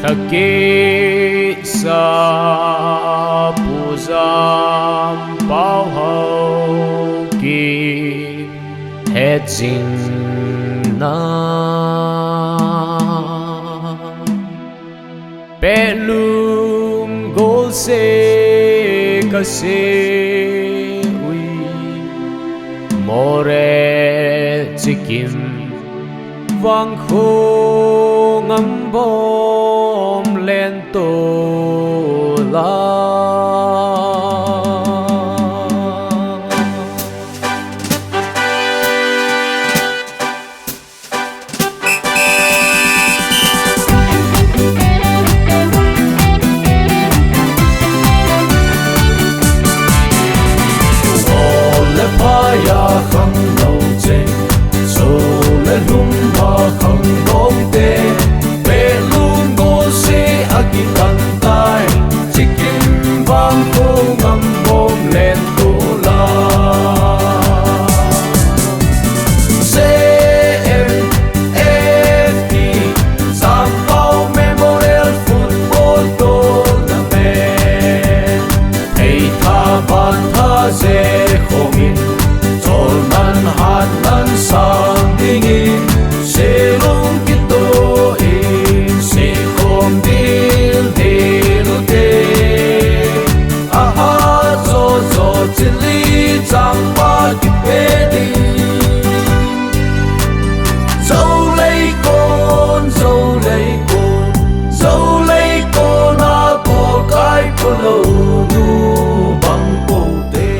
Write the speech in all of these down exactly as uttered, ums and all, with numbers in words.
Akisa Pu Jampao Haokip hetjingna. Pehlum golseh kasei uve, Moreh Chikim Vangkho Ngambom Lentol a. Ol le pai a khangnou cheng, soh le lhum a khangdong te, pehlum golseh a kitan tai, Chikim Vangkho Ngambom Lentol a. C M F T, Jampao Memorial Football Tournament. Ei tha ban tha je khom in, chol man hat man sang dingin, se lung kitoh in, se khom dil dil u te. Aha, jo jo chili changpa kipe ding. Zo lei kon, zo lei kon, zo lei kon a ko kai ko lo nu bang po te.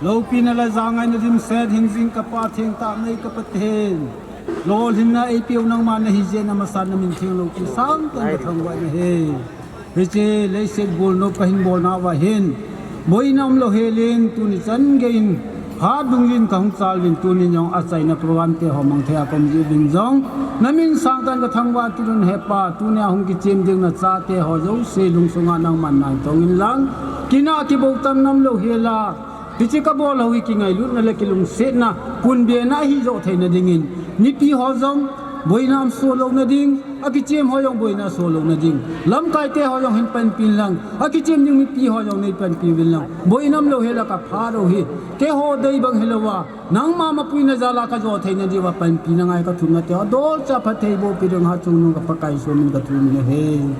Lopina le jangaina dimset hingjing kapa thengtah nei ka Pathen. Lolhinna eipeu nangma nahi jeh in amasan namin theng lopi sangtah in kathangvah in ahi. Hiche leiset golnop kahin bolnauva hin boina umlou helin tuni chan geiyin phat dungjui in kahung chal uvin, tuni jong achaina program te ho mang thei a kaum jiuvin jong namin sangtah in kathangvah kit un Hepa. Tunia hung kichem ding nachate ho jouse lungsunga nangman naitong inlang, kina kibou tam nomlou hela, hiche kabol ho hi kingailutna le kilungsetna punbena ahi joh theina dingin, mipi ho jong Boina um soh louna ding, akichem ho jong boina soh louna ding. Lamkaite ho jong hin panpi lang, akichem ding mipi ho jong nei panpi uvin lang. Boina um lou hela kaphat u hi. Keiho dei bang hilouva, nangma mapuina jal'a kajo theina diuva panpina ngai kathum nate. Adolcha phattheiboh pi ding hatchungnung ka Pakai somin kathum nahi.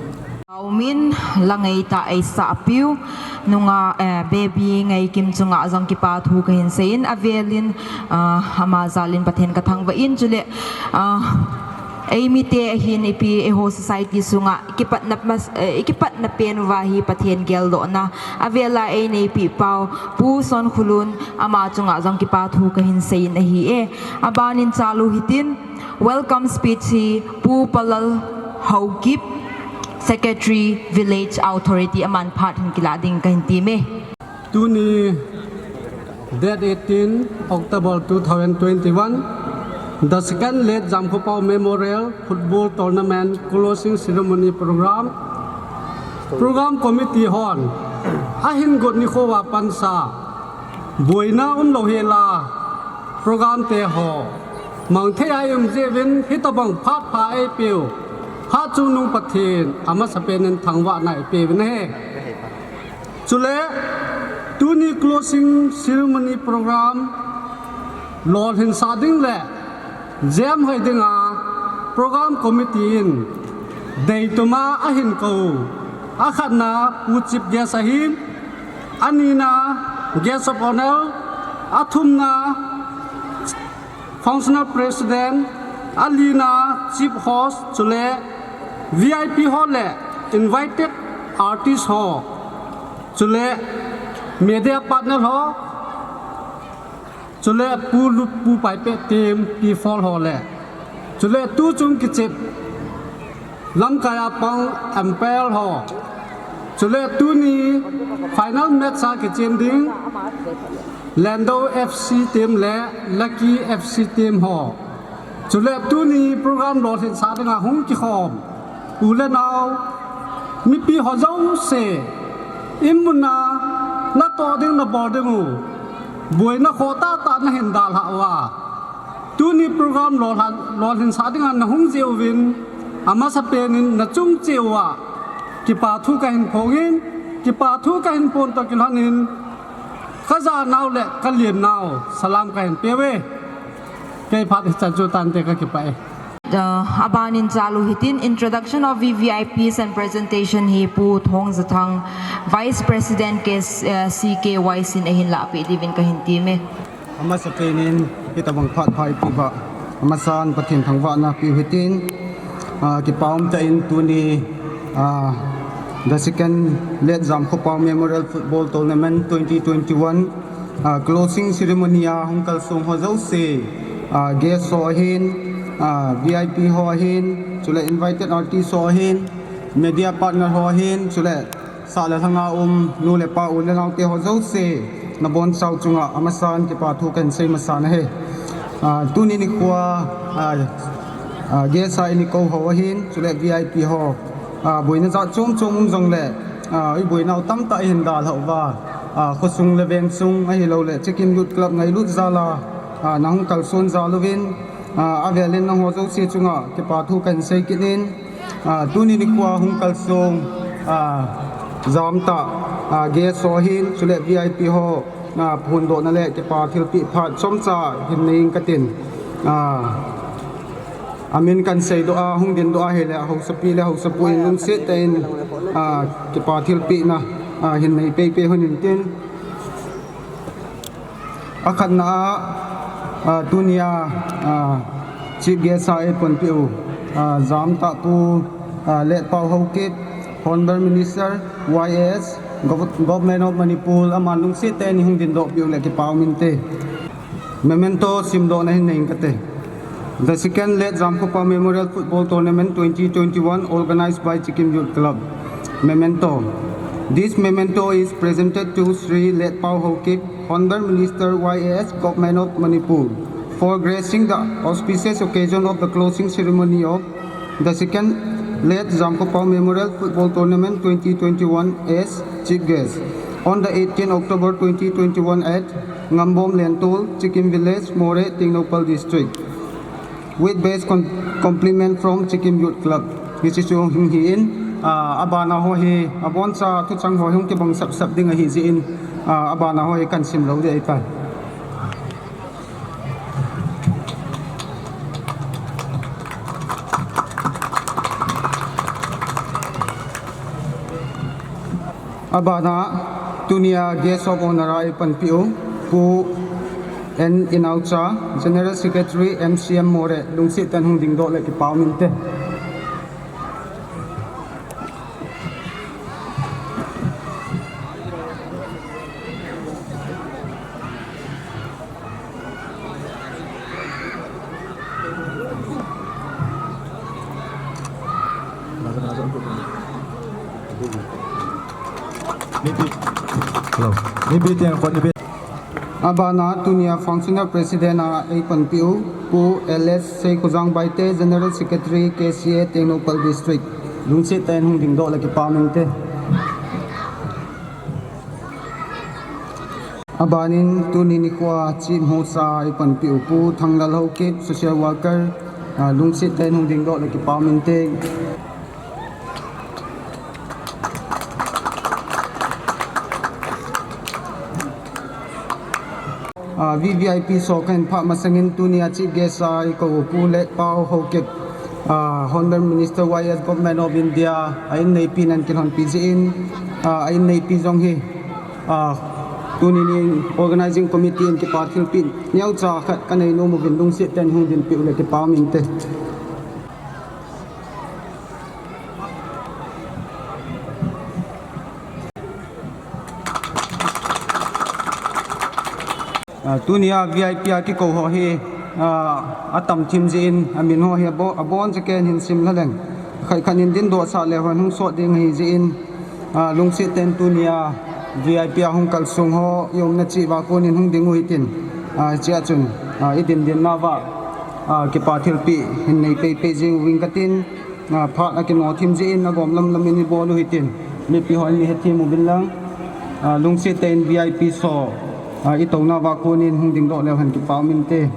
Aumin la ngeitah eisah piu nungah, eh, baby Ngaikim chunga jong kipa thu kahin seiyin avelin, ah, ama jalin Pathen kathangvah in chule, ah, eimite ahin ipi eiho society sunga ikipatna mas-, eh, ikipatna pen uva hi Pathen geldohna avela eineipi pau Pu Sonkhulun ama chunga jong kipa thu kahin seiyin ahi e. Abanin chalu hitin welcome speech hi Pu Palal Haokip, Secretary, Village Authority, aman phat hin kilah ding kahin time. Tuni, date eighteen October two thousand twenty-one, the second Late Jamkhopao Memorial Football Tournament Closing Ceremony Program. Program Committee hon ahin got nikho uva pansa boina umlou hela program te ho mangthei a i um jeh uvin, hitobang phat pha eipeu hatchungnung Pathen amasapen in thangvahna eipeh uvin ahi. Chule tuni closing ceremony program lolhinsah ding le jemhoi dinga program committee in deituma ahin kou u, akhatna Pu Chief Guest ahin, anina Guest of Honour, athumna Functional President, alina Chief Host, chule V I P ho le invited artist ho, chule media partner ho, chule Pu Lup, Pu Paipeh team, P four ho le, chule tuchung kichep lamkai a pang umpire ho, chule tuni final match a kichen ding Lando F C team le Lucky F C team ho, chule tuni program lolhinsah dinga hung kikhom u le nao, mipi ho jouse, in mun a natoh ding nabol ding u, boina khoh tahtah nahin dalhah uva, tuni program lolhan, lolhinsah dinga nahung jeh uvin, amasapen in nachung cheh uva kipa thu kahin phong in, kipa thu kahin phong toh kilhon in, kajanau le kalinnau salam kahin peuve. Kei phat hichan chu tante, kakipah e. Uh, abanin chalu hitin introduction of V V I Ps and presentation hi Pu Thongjathang, Vice President K-, uh, C K Y C in ahin lahpeh diuvin kahin time. Amasapen in hitobang phat pha eipeh uva amasan Pathen thangvahna peh u hitin, ah, kipa umtah in tuni, ah, the second Late Jamkhopao Memorial Football Tournament twenty twenty-one, ah, closing ceremony a hung kalsong ho jouse, ah, guest ho ahin, ah, V I P ho ahin, chule invited artist ho ahin, media partner ho ahin, chule sah le lhanga um nu le pa, u le naote ho jouse, nabonchau chunga amasan kipa thu kahin sei masa nahi. Ah, tuni nikhoa, ah, ah, guest a eini kou ho ahin, chule V I P ho, ah, boina jat chom chom um jongle, ah, i boinau tamtah ihin dalhah uva, ah, khosung le vengsung ahilouleh Chikim Youth Club ngailut jal'a, ah, nahung kalson jal uvin, ah, avelin nangho jouse chunga kipa thu kahin sei kit in, ah, tuni nikhoa hung kalsong, ah, jamtah, ah, guest ho ahin, chule V I P ho, ah, phondohna le kipa thilpeh phat chomcha hin nei ing katin, ah, amin kahin seidoh a, hung dindoh ahile, haosapi le haosapu in lungset tah in, ah, kipa thilpehna, ah, hin nei peipei hon intin. Akhatna a, ah, tunia, ah, Chief Guest a eipanpeh u, ah, jamtah Pu, ah, Letpao Haokip, Honourable Minister, Y S, Gov-, Government of Manipur, aman lungset tah in hung dindoh peh u le kipa um inte. Memento simdohna hin nei ing kate. The second Late Jamkhopao Memorial Football Tournament twenty twenty-one, organized by Chikim Youth Club. Memento. This memento is presented to Shri Letpao Haokip, Honourable Minister Y A S, Government of Manipur, for gracing the auspicious occasion of the closing ceremony of the second Late Jamkhopao Memorial Football Tournament twenty twenty-one as Chief Guest on the eighteenth October twenty twenty-one at Ngambom Lentol, Chikim Village, Moreh, Tengnoupal District. With best com- compliment from Chikim Youth Club. Hiche chu hung hi in, ah, abana ho hi, aboncha thuchang ho hung kibang sap sap ding ahi jeh in, ah, abana ho hi kan sim lou ding ahitai. Abana, tunia Guest of Honour a eipanpi u, Pu N Inaocha, General Secretary, M C M Moreh, lungset tah in hung dingdoh le kipa um inte. Hello. Abana tunia Functional President a eipanpi u, Pu L S Seikhojang Baite, General Secretary, K C A, Tengnoupal District. Lungset tah in hung dingdoh le kipa um inte. Abanin tuni nikhoa Chief Host a eipanpi u Pu Thanglal Haokip, Social Worker, ah, lungset tah in hung dingdoh le kipa um inte. Ah, V V I P show kahin phah masangin tunia Chief Guest a eikou u Pu Letpao Haokip, ah, Honourable Minister Y S Government of India, a inneipin ahin kilhonpi jeh in, ah, a inneipi jong hi, ah, tuni nin Organizing Committee in kipa thilpeh neocha khat kanei nom uvin lungset tah in hung dinpeh u le kipa um inte. Ah, tunia V I P a kikou ho hi, ah, atam thim jeh in, amin ho hi abo- aboncha ken hin sim lha leng. Khat khat in dindoh sah leu hen hung sot ding ahi jeh in, ah, lungset tah in tunia V I P a hung kalsong ho, i umna cheh uva konin hung ding u hitin, ah, hichea chun, ah, i din din nauva, ah, kipa thilpeh hin nei pei pei jing uving katin, ah, phat akino thim jeh in agom lam lam in i bol u hitin, mipi hon mi hethem uvin lang, ah, lungset tah in V I P show, ah, i tou nauva konin hung dingdoh leu hen kipa um inte.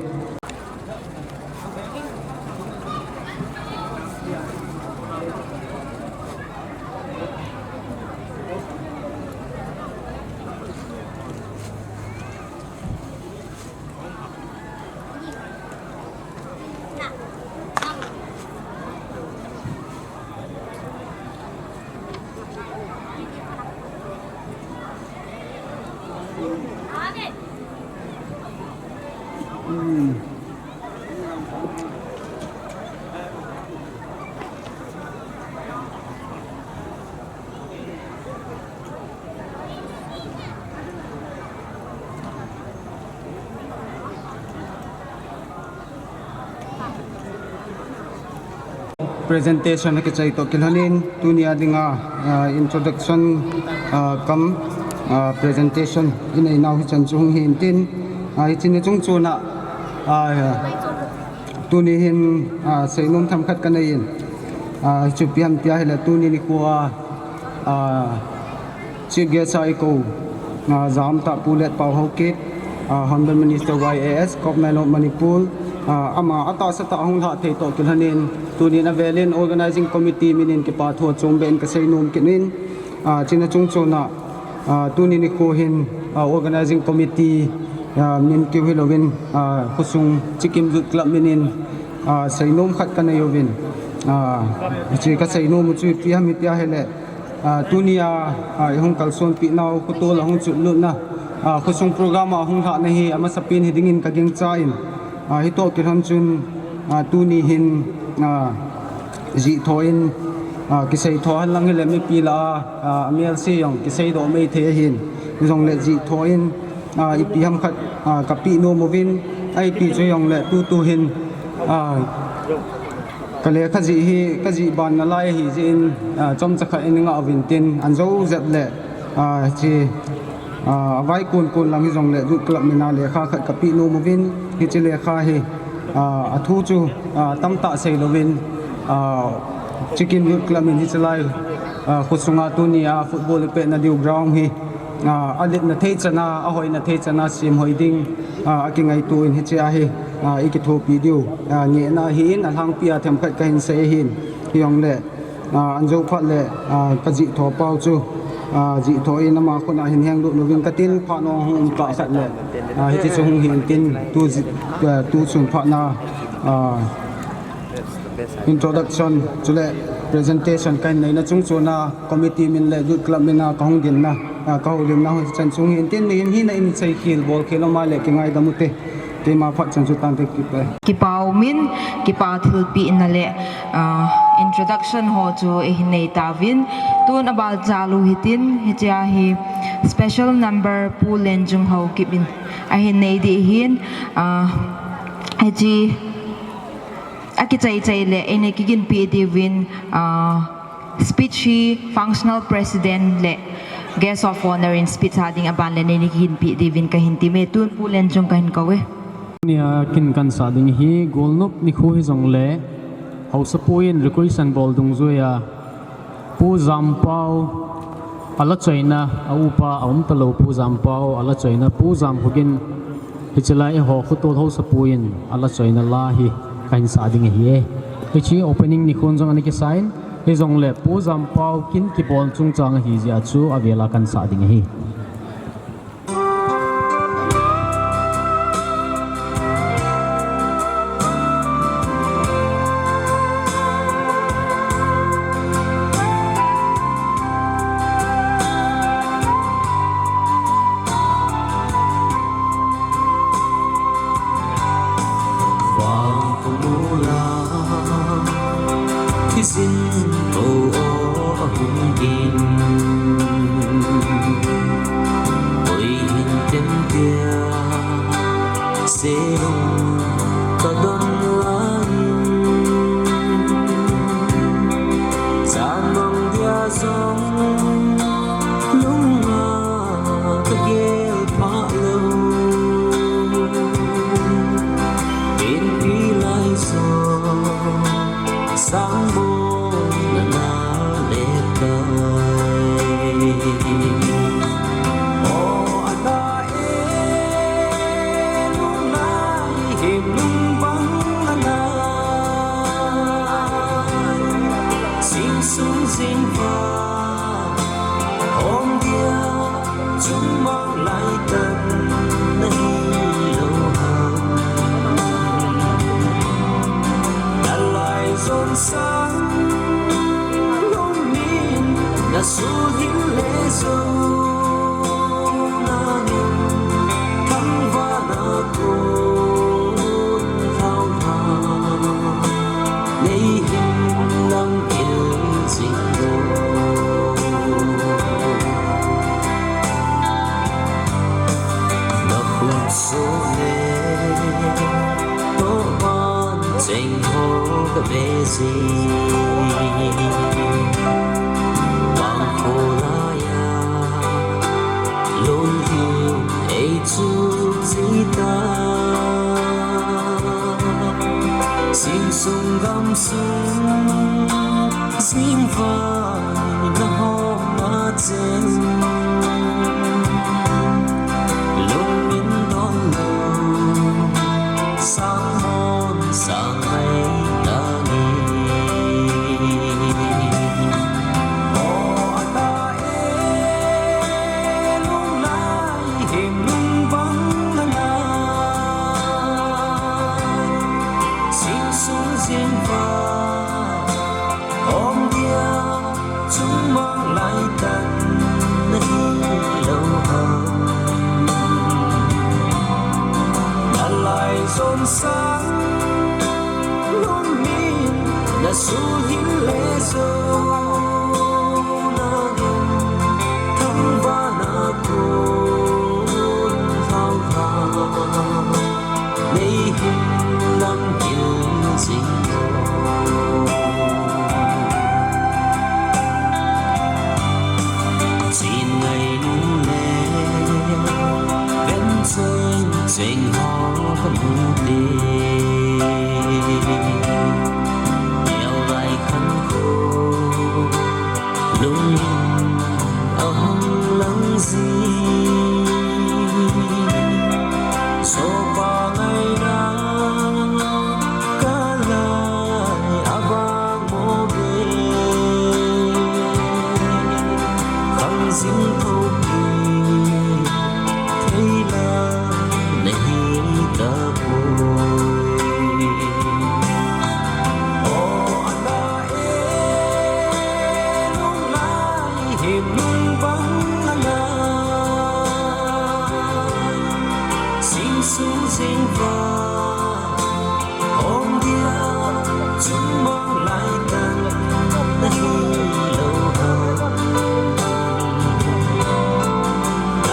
Presentation akichai toh kilhonin, tunia dinga, ah, introduction, ah, cum, ah, presentation i neinau hichan chu hung hi intin, ah, hiche ni chungchon a, ah, tuni hin, ah, seinom themkhat kanei in, ah, hichu ipi ham tia ahile tuni nikhoa, ah, Chief Guest a eikou, ah, jam tah Pu Letpao Haokip, ah, Honourable Minister Y A S, Government of Manipur, ah, ama atahsa tah ahung lhah thei toh kilhonin, tunin avelin Organizing Committee minin kipa thu achombeh in kaseinom kit in, ah, hiche ni chungchon a, ah, tuni nikho hin, ah, Organizing Committee, ah, min keu hilouvin, ah, khosung Chikim Youth Club minin, ah, seinom khat kanei uvin, ah, hiche kaseinom u chu ipi ham tia ahile, ah, tunia, ah, ihung kalsonpeh nau, khotol ahung chutlutna, ah, khosung program a hung lhahna hi amasapen hidingin kagingchan, ah, hitoh kilhon chun, ah, tuni hin, ah, jih thoh in, ah, kisei thoh hen lang hile mipi lah a, ah, amelse jong kiseidoh mei thei ahin, hijongle jih thoh in, ah, ipi ham khat, ah, kapeh nom uvin, a ipi chu hijongle tutu hin, ah, kalekha jih hi kajih ban nalai ahi jeh in, ah, chomcha khat in ngah uvin tin, anjou jep le, ah, hiche, ah, avaikon kon lang hijongle Youth Club mina lekha khat kapeh nom uvin, hiche lekha hi, ah, athu chu, ah, tamtah seilouvin, ah, Chikim Youth Club in hichelai, ah, khosunga tunia football ipetna diu ground hi, ah, aletna thei chana, ahoina thei chana semhoi ding, ah, akingaito in hichea hi, ah, i kithopi diu, ah, ngehna ahin, alhangpi a themkhat kahin sei ahin, hijongle, ah, an jou phat le, ah, ka jih tho pau chu, ah, jih tho in ama khut a hin henglut louvin katin, phat nung hung um tah khat le, ah, hiche chu hung hin tin, tu ji-, ah, tu chun phat na, ah, introduction chule presentation kahin neina chung chun a committee min le youth club min a kahung dinna, ah, ka houlimna hung chan chung hin tin, mihem hina in seikhel bolkhel um a le kingaidam ute. Keima phat chan chu tante kipe. Kipa umin, kipa thilpeh na le, ah, introduction ho chu eihin nei tauvin. Tun abalchal u hitin, hichea hi special number Pu Lenjung Haokip in ahin nei ding ahin, ah, hiche akichai chai le, eina kiginpeh diuvin, ah, speech hi functional president le guest of honour in speech a ding aban le eina kiginpeh diuvin kahin time, tun Pu Lenjung kahin kou e. Nia kin kansah ding hi, golnop nikho hijongle, haosapu in requisition bol dungjuiya, Pu Jampao, ala choina, a upa, a um talou Pu Jampao, ala choina, Pu Jamkhogin, hiche lai eiho khotol haosapu in, ala choina la hi, kahin sah ding ahi e. Hiche opening nikhon jong ana kisa in, hijongle Pu Jampao kin kibol chungchang ahi jeh a chu, avela kansah ding ahi. Vangkho mol a kijin o ahung in, koi hin tem tia selung kadon lai, chan mang dia jong lung a kagel pha lou, inpi lai jong sangmol ana le tai. O ana e, lung lai him lung bang ana, sing sung jing va hom dia chungmang lai tan nahi lou ham. Nalai jon sang lungmin nasu hil le jou nangin, thangvahna kon lhau lha nei hin lang kil jing lou. Na khut soh le tohban cheng ho kave jing, vangkho laiya lungthim ei chuh ji ta. Sing sung gam sung jing vai na hom na chen, lungmin don lou sangmon sang mai ta nge. O ana e, lung lai him lung bang ana, sing sung jing va hom dia chungmang lai tan nahi lou ham. Nalai jon sang lungmin nasu hil le jou nangin, thangvahna kon lhau lha nei hin lang kil jing lou. Chin ngai nu le ven cheng cheng ho kamu te, neo lai khan kho lungin ahung lang ji. Sohpa ngaina Chungmang lai tan na hi lo ha.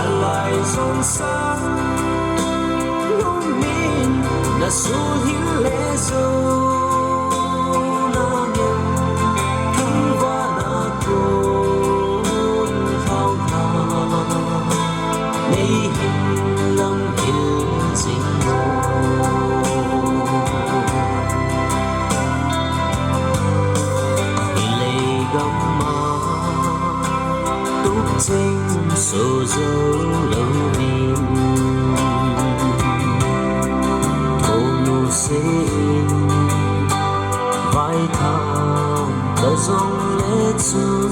Alai zon sang lungmin na sul hil le zo na ngen thangvana kun thau thau. Nei hin lam hil jing lo. Hilei gam a tup ching so zo lo min. Thonu se in vai tham ta zong le chun.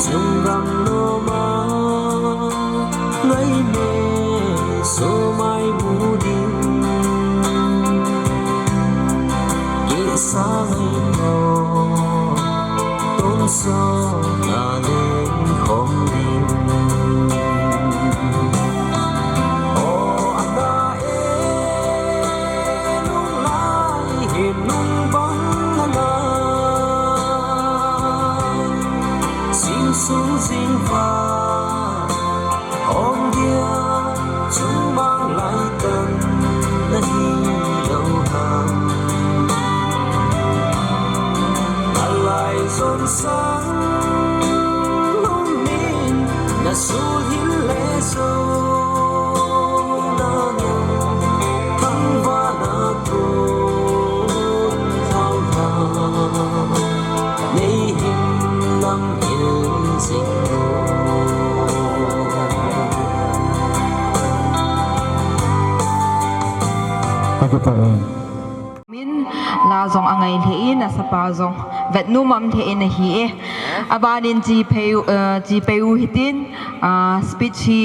Chung gam no ma ngai me so mai mu ding. Kisa ngai no tun so na leng khom ding. O ana e nung lai hin nung bang na na. Sing sung sing fa. Ong dia chungmang lai tan na hi lo ham. Alai zon sang lungmin na sul hil le zo na ngen thangvana kun thau thau. Nei hin lam hil jing lo. Min la zong a ngai lheh in, a sapa zong vet numam lheh in ahi e. A banin chi pei u, eh, chi pei u hitin, ah, speech hi,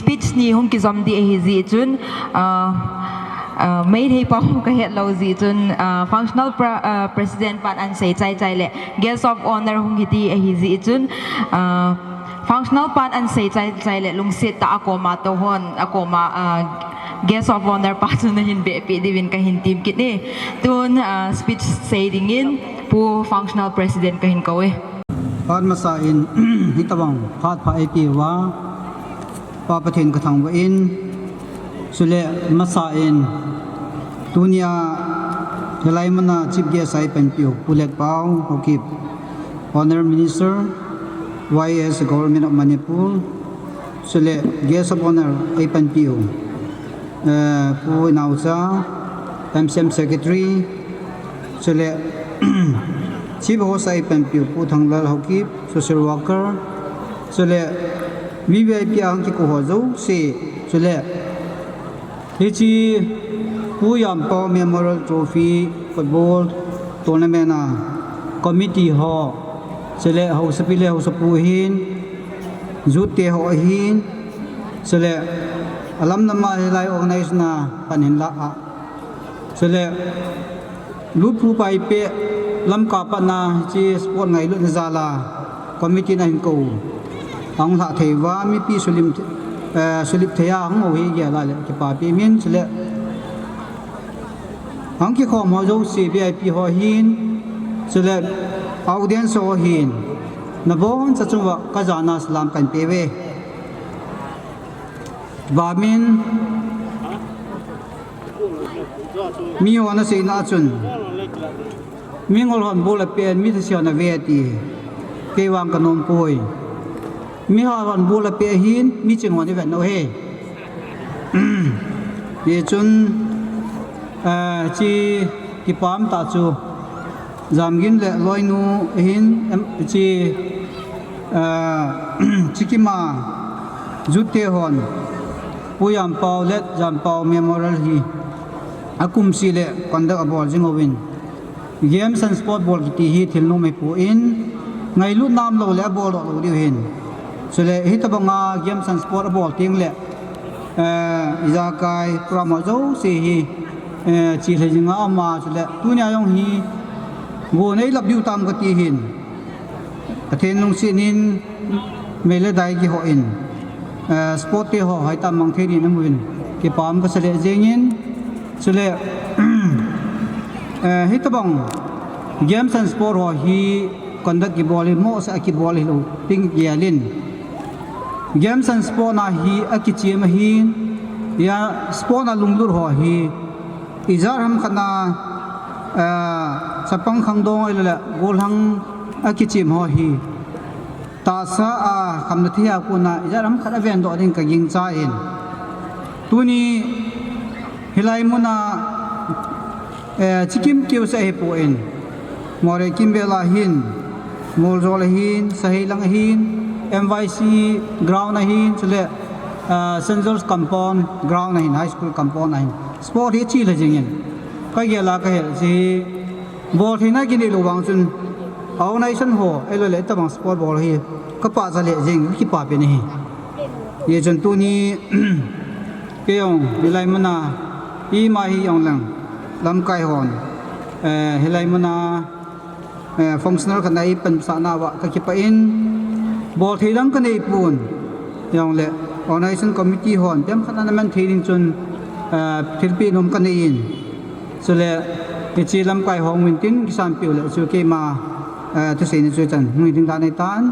speech ni hung kizom di ahi zi chun, ah, ah, Meitei pau ka het lo zi chun, ah, functional pre-, ah, president pan an sei chai chai le, guest of honor hung hiti ahi zi chun, ah, functional pan an sei chai chai le lungset ta a koma to hon, a koma, ah, guest of honor pa chu na hin beh pi diuvin ka hin tim kit ni. Tun, ah, speech sei dingin Pu Functional President ka hin ko e. Phat masa in, hitobang phat pha ei pi uva, Pa Pathen ka thangvah in, chule masa in, tunia hilai muna Chief Guest a ei panpiu Pu Letpao Haokip, Honour Minister, Y S Government of Manipur, chule Guest of Honour ei panpiu, eh, Pu Naocha, M C M Secretary, chule Chief Host a ei panpiu Pu Thanglal Haokip, Social Worker, chule V V I P a hung kikou ho jouse, chule hiche Pu Yampao Memorial Trophy Football Tournament a committee ho, chule housapi le housapu ahin, youth te ho ahin, chule alam lam a hilai organize na pan hin la a, chule Lutpu Paite Lamka patna hiche sport ngailutna jal a committee na hin kou. Ahung lhah thei uva mipi sulim, eh, sulip thei a hung ho hi gel a le kipapi min chule. Ahung kikhom ho jouse V I P ho hin, chule audience ho hin. Naboncha chunga ka jana salam kahin pe uve. Vamin, mi hon aseina a chun, mi ngol hon bol apeh in, mi thase hon ave ati. Kei vang ka nom poi. Mi hat hon bol apeh ahin, mi ching hon ivet nau he. Hichun, eh, chi kipah tah chu, Jamgin le Loinu ahin, em, chi, eh, Chikima Jute hon, Pu Yampao le Yampao Memorial hi, akum seh le conduct abol jing uvin. Games and Sport bol kiti hi thil nom ahipon, ngailut nam lou le abol doh lou diu ahin. Chule hitobanga Games and Sport abol teng le, eh, ijakai program ho jouse hi, eh, chi lhai jinga ama chule tunia jong hi gon eilap diu tam kati ahin. Pathen lungset in mei le dai kihoh in, eh, sport te ho hoitah mang thei ding in amun kipah kasa le jengin, chule Eh, hitobang games and sport ho hi conduct kibol hi mohseh a kibol hilou ding gelin. Games and sport na hi akichem ahin, ya sport na lunglut ho hi ijat ham khat na, eh, chapang khangdong ahilou le golhang akichem ho hi tahsa a khamna thei a kona ijat ham khat aven doh ding kagingchan. Tuni hilai muna, eh, chikim keu se ahipon, Moreh kimvel a hin, Muoljool a hin, Sahei lang a hin, M Y C ground a hin, chule, ah, Saint George compound ground a hin, high school compound a hin sport hi chil jingin. Kagel a kahe chu bol theina kinei lou vang chun, organization ho, ahilou le itobang sport bol hi kapachat lheh jing, kipapi nahi. Hijeh chun tuni, kei jong hilai muna, ima hijong leng, lamkai hon, eh, hilai muna, eh, functional khat na eipansah nauva kakipah in, bol thei dang kanei pon, jongle, organization committee hon, themkhat ana man thei ding chun, eh, thilpeh nom kanei in, chule, hiche lamkai hon min tin, kisanpeh u le, chu keima, eh, thusei ni chu chan, hung hi ding dan ahitan,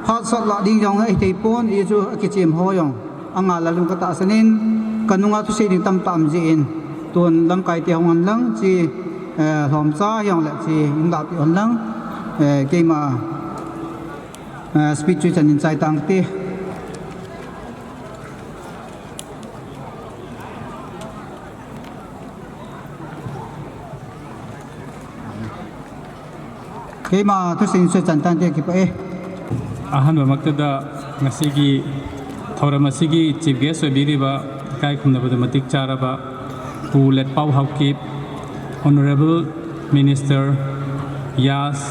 phatsah lah ding jong ahithei pon, hichu akichem ho jong. Anga lalun katahsan in, kanunga thusei ding tamtah um jeh in, tun lamkai te hung hen lang, chi, eh, lhomcha hijongle chi, hin lahpeh hen lang, eh, keima, eh, speech chu chan in chai tang te. Keima thusei chu chan tang te kipah e. ꯑꯍꯥꯟꯕꯃꯛꯇꯗ ꯉꯁꯤꯒꯤ ꯊꯧꯔꯝ ꯑꯁꯤꯒꯤ Chief Guest ꯑꯣꯏꯕꯤꯔꯤꯕ ꯏꯀꯥꯏ ꯈꯨꯝꯅꯕꯗ ꯃꯇꯤꯛ ꯆꯥꯔꯕ ꯄꯨ ꯂꯦꯠꯄꯥꯎ ꯍꯥꯎꯀꯤꯞ, Honourable Minister, ꯌꯥꯁ